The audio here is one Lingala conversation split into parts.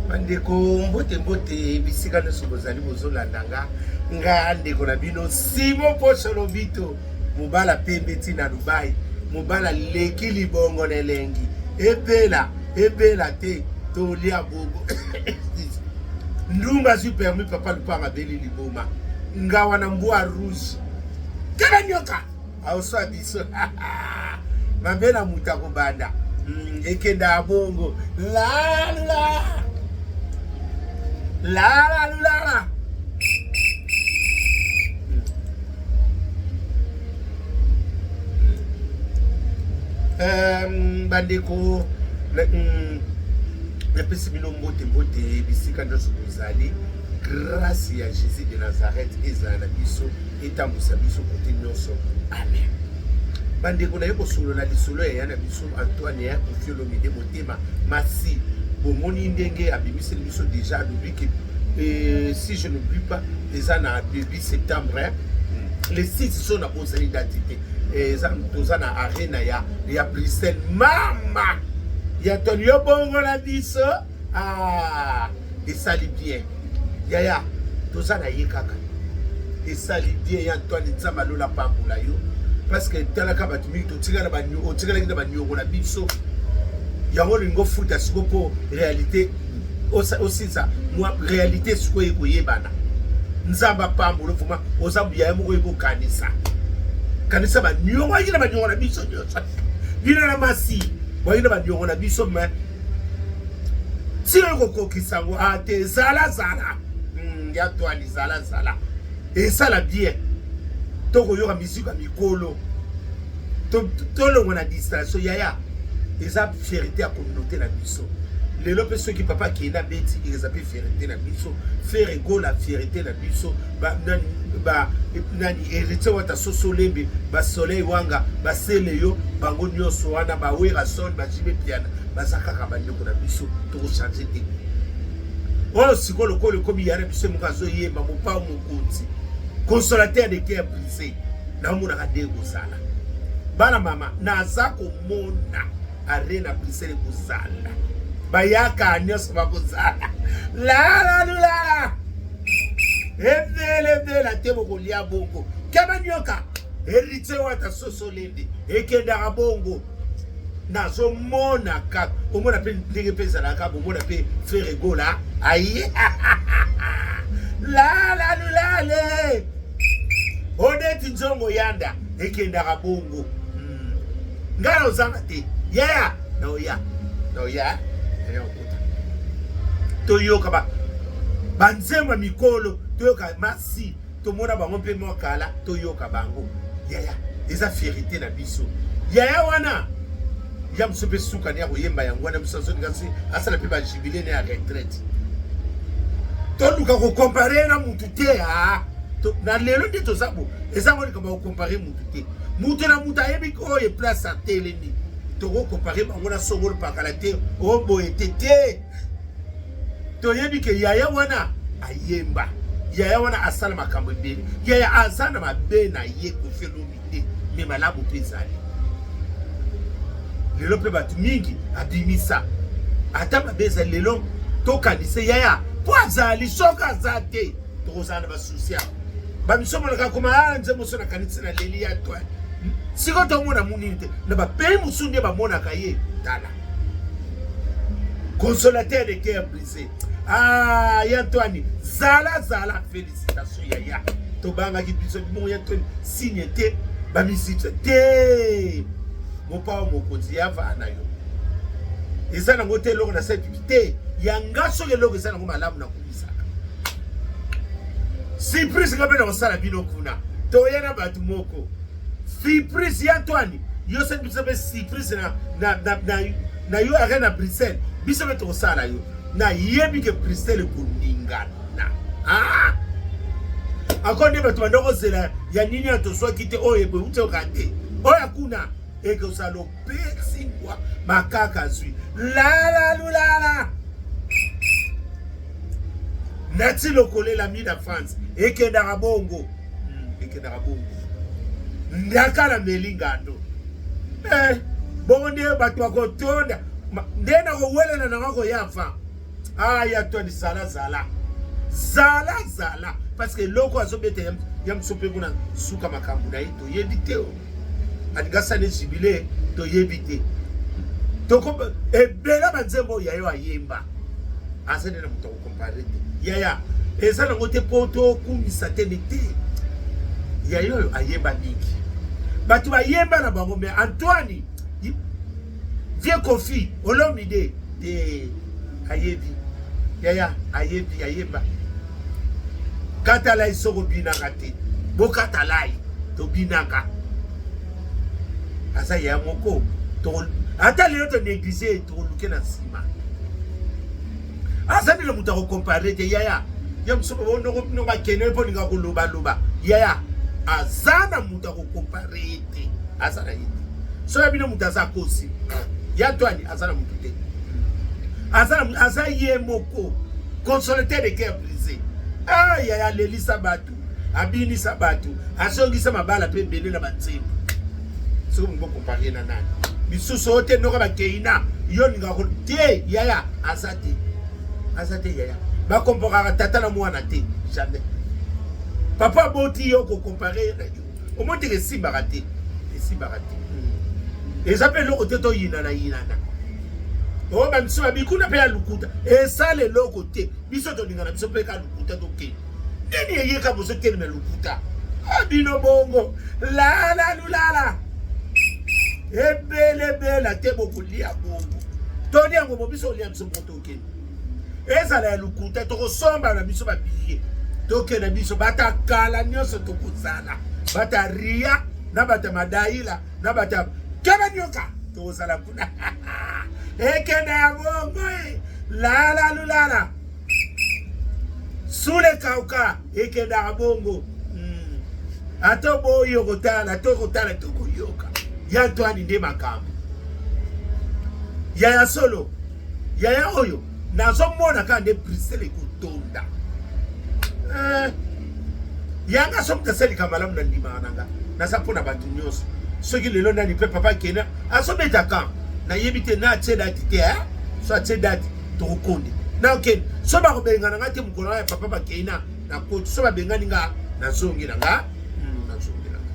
Bandeko, mbote mbote bisika nyonso bozali bozolanda nga, nga ndeko na bino Simon Posho Lobito, mobala pembe ti na Dubai, mobala leki libongo na elengi, epela epela te tolia bobo ndumba azwi permis papa lupanga abeli liboma nga wana mbwa rouge kala nyoka aoswa biso mabe na moto akobanda ekenda bongo lalula lalalulala. Bandeko, napesi bino mbote mbote bisika nyonso bozali. Grâce ya Jésus de Nazareth ezala na biso, etambwisa biso kote nyonso. Amen. Bandeko, naye kosolola lisolo ya ya na biso Antoine ya Koffi Olomide motema masi. Bomoni ndenge abimiseli biso déjà, alobi ke si je n'oublie pas, eza na début septembre, hein? Le 6 so na bosani date te, eza toza na arena ya Bruxelles. Mama ya Antoine, yo bongo na biso, ah, esali bien yaya, toza na ye kaka, esali bien ya Antoine. Nzambe alola pambola yo, parce que talaka bato mingi totikala, otikalaki na baniongo na biso, yango olingi ofuta siko mpo réalité osilisa mwa réalité sikoyo ekoyebana. Nzambe apambola vraiment, oza yaya moko ekokanisa kanisa baniongo ayaki na baniongo na biso nyonso, bino na masi boyaki na baniongo na biso, mais ti oyo kokokisa yango ate zala zala ya Antoine, zala zala, esala bien. Tokoyoka miziki ya mikolo, tolongwa na distraction yaya, eza fierté ya communauté na biso. Lelo mpe soki papa akende abeti, eza mpe fierté na biso. Ferre Gola, fierté na biso. Nani, Héritier Wata, Soso Lembe, Basoleil Wanga, basele yo bango nyonso wana, bawera son, baJB Mpiana, baza kaka bandeko na biso, tokochange te. Oyo sikoyo lokola ekomi ya na biso moko azoyemba, mopao mokonzi, consolateur de cœur brisé, naomonaka nde ekozala bana mama, naza komona arena Bruxelles ekozala, bayaka nyonso bakozala lalalulala ebele ebele te, bokolia bongo keba nyoka. Héritier Wata, Soso Lembe, ekendaka bongo. Nazomona kaka, omona mpe ndenge mpe ezalaka, bomona mpe Ferre Gola aye lalalulale odeti nzongo yanda, ekendaka bongo. Ngai na ozanga te yaya, naoya naoya naya okota, toyoka banzembo ya mikolo, toyoka masi, tomona bango mpe mwa kala, toyoka bango yaya, eza fierté na biso yaya wana ya mosu mpe suka ne ya koyemba yango wana. Biso azolinga asala mpe bajubilé ne ya retraite, toluka kocomparer na mutu te. A na lelo nde toza bo, eza ngo likambo ya kocomparer mutu te. Mutu na mutu ayebi oyo place atelemi, tokocomparer bango na songolo pakala te, oboye te te. Toyebi ke yaya wana ayemba, yaya wana asala makambo ebele, yaya aza na mabe na ye Koffi Olomide, mais malamu mpe ezali. Lelo mpe bato mingi abimisa ata mabe ezali, lelo tokanise yaya mpo azali. Soki aza te, tokozala na basusi awa, bamiso monaka koma a nzembo so nakanisi na leli ya Antoine. Sikoyo tomona munini te na bapays mosusu nde bamonaka ye. Tala, consolateur de cœur brisé, ah ya Antoine, zala zala, félicitation yaya. Tobangaki biso bongo ya Antoine, signe te, bamisite te, mopao mokonzi yava na yo eza nango te. Eloko nasali te yanga, soki eloko eza nango malamu, nakumisaka surprise. Nga mpe na kosala bino kuna, toya na bato moko surprise ya Antoine. Yo sali biso mpe surprise na yo arena na Bruxelles, biso mpe tokosala yo. Nayebi ke Bruxelles ekoningana. Ah! Ako nde bato banda kozela ya nini ya tozwaki te, oyo ebeuti oka te, oyo akuna ekozala opesi ngwa makaka zwi lalalulala nati lokolela mi na France, ekendaka bongo, ekendaka bongo ndaka na meli ngando, bongo nde bato bakotonda nde na kowelela nanga koya avant. Ah, ya Antoine zala zala zala zala parce que eloko azobeta ya mosusu mpe kuna suka makambo na ye toyebi te o alingi asala jubile toyebi te toko ebele banzembo oyo yayo ayemba aza nde na moto akokompare te yaya eza nango te mpo tokumisa te ne te yaya oyo ayemba mingi bato bayemba na bango mais Antoine vieux Koffi Olomide te ayebi yaya ayebi ayeba katalai soko obinaka te bokatalai tobinaka aza yaya moko ata lelo tonéglige tokoluke na nsima aza ndele moto akokompare te yaya ya mosusu noko bakende mpo olinga kolobaloba yaya aza na moto akokompare ye te aza na ye te soki bino moto aza kosi ya Antoine aza na motu te aza ye moko consolateur de cœur brisé ah yaya alelisa bato abinisa bato azongisa mabala mpe ebele na banzembo soki molingo kompare na nani misusu oyo te noko bakeina yo olingaka te yaya aza te aza te yaya bakomparaka tata na mwana te jamais papa aboti yo kokompare ye na yo omoni teke esimbaka te esimbaka te eza mpe eloko te toyinana yinana oyo bamisu babikuna mpe ya lukuta esala eloko te biso tolingana biso mpe ka lukuta tokende nini eyeka bozotelema lokuta ah, bino bongo lala lulala ebelebela te bokolia bongo toli yango bo biso olia biso moko tokende ezala ya lokuta tokosomba na biso babiye tokende biso bata kala nyonso tokozala bata ria na bata madaila na bata keba nyoka tokozala kuna ekende ya bongo e lala lulala sule kauka ekendaka bongo mm. ata oboyi okotala ata okotala te okoyoka ya Antoine nde makambo yaya solo yaya oyo nazomona kaka nde Bruxelles ekotonda eh. Yanga soki tasalika malamu na ndimaka na nga naza mpo na bato nyonso soki lelo nani mpe papa kena azobeta kan nayebi te na atie dati te eh? So atie dati tokokonde na okende so bakobengana nga te mokolo ya papa bakei na nakoti so babengani nga nazongi na nga hmm, nazongi na nga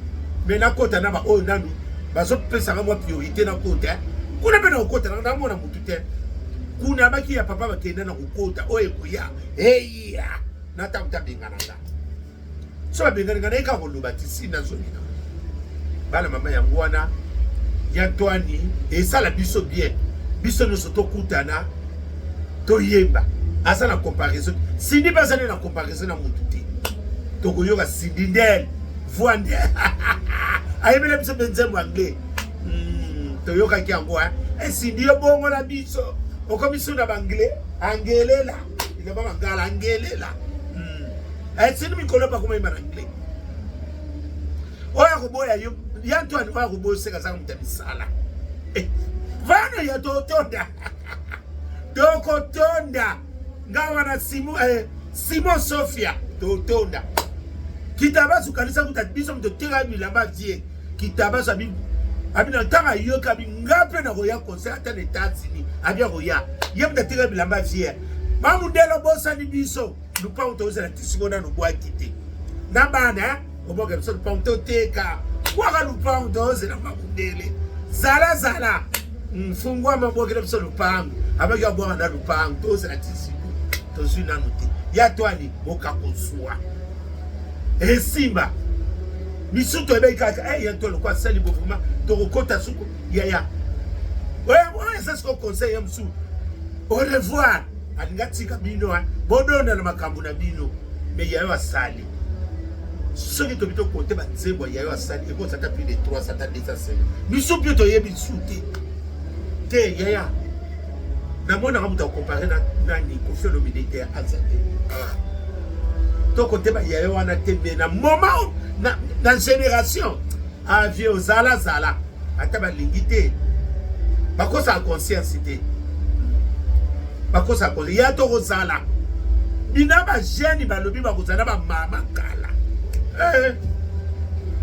me nakota na baoyo nanu bazopesa nga mwa priorité nakota eh. Kuna mpe nakokota nanga namona motu te kuna baki ya papa bakenda na kokota oyo ekoya eya na ntango tabengana nga so babengani nga nayeka koloba ti si nazongi na bana mama yango wana ya Antoine esala biso bien biso nyonso tokutana toyemba aza na comparaison Cindy mpe azali na comparaison na motu te tokoyoka Cindy ndele voi nde ayebela biso mpe nzembo anglais toyokaki yango esindi yo bongo na biso okomi su na banglais angelela eloba bangala angelela esindi mikolo bakoma yemba na anglais oyo akoboya yo ya Antoine oyo akoboya oseka azaka moto ya misala eh, vano ya totonda tokotonda nga wana Simon eh, Simon Sofia totonda kitabasu kanisa kuta biso moto teka bilamba vie kitabasu abi abi na ntango ayoki abi nga mpe nakoya concert ata na États-Unis abi akoya ye moto ateka bilamba vie bamundele obosani biso lupango tozala ti sikoyo nano bwaki te na bana eh? Obwaka biso lupango toteka bwaka lupango tozela mamundele zala zala mfungwama mm, bwakela biso lupango abaki abwaka na lupango tozela ti sikoyo tozwi nano te ya twani boka kozwa esimba misu toyebaki kaka eh, ya to lokwa asali bo vraiment tokokota suku yaya oyo eza siko conseil ya mosusu au revoir alingi atika bino bodonda na makambo na bino me yayo asali soki tobi tokote banzembo ya yayo asali ekozala ata plus de 3 ata 205 misu mpe toyebi su te te yaya namonaka moto akompare na nani Koffi Olomide te aza te tokote bayayo wana te me na moment na, na génération avie ozalazala ata balingi te bakosaka conscience te bakosaka conscience ya tokozala bina bajeune balobi bakozala na bamama kala eh.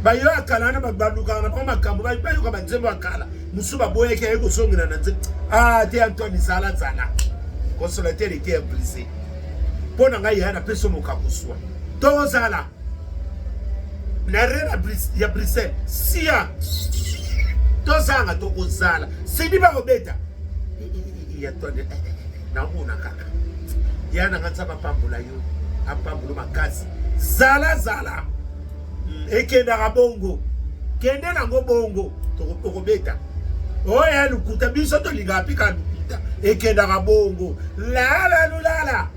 Bayo ya kala wana balukaka na bango makambo bayoka banzembo ya kala mosusu baboyaki aye kozongela na nzembo ah te Antoine zala zala Consolateur eke ya brise mpo na ngai yaya napesi yo mokakuswa tozala na arena ya Bruxelles sia tozanga tokozala sidi bakobeta ya tone eh, eh, eh, namona kaka ya na nga nzambe apambola yo apambola makasi zala zala hmm, ekendaka bongo kende nango bongo tokobeta oyo ya lokuta biso tolingaka pika lokuta ekendaka bongo lala lulala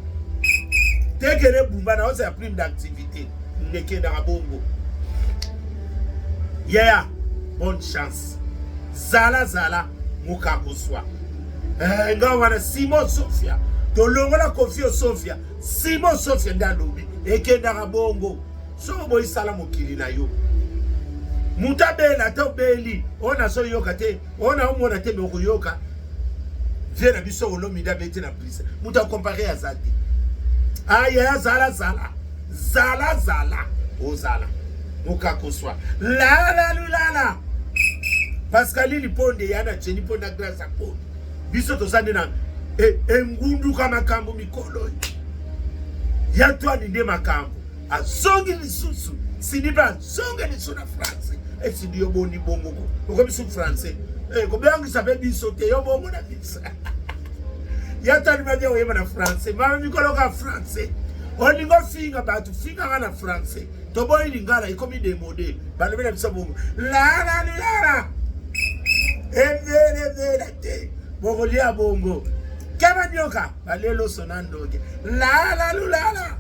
tekele bumba na oza ya prime d'activité ekendaka bongo yaya bonne chance zala zala mokakoswa eh, nga wana simon sofia tolongola kofi osofia simon sofia nde alobi ekendaka bongo soki oboyi sala mokili na yo moto abela ata obeli oyo nazoyoka te oyo naomona te me okoyoka vie na biso olomide abeti na brise moto akompare aza te ayaya zala zala zala zala ozala mokakoswa lala lulala pascaline ponde ya na jeni mpo na grace aponde biso toza nde na e, engunduka makambo mikolo ya twani nde makambo azongi lisusu sidi mpe azongi lisusu na français esidi yo boni bongo ko okomi su français eh, kobengisa mpe biso te yo bongo na biso ya tani babia koyeba na français mama mikolo ka français olingi ofinga bato fingaka na français toboyi lingala ekomi demode balobi na biso bongo lala lala ebelebela te bokolia bongo keba nyoka baleloso na ndoki lala lulala.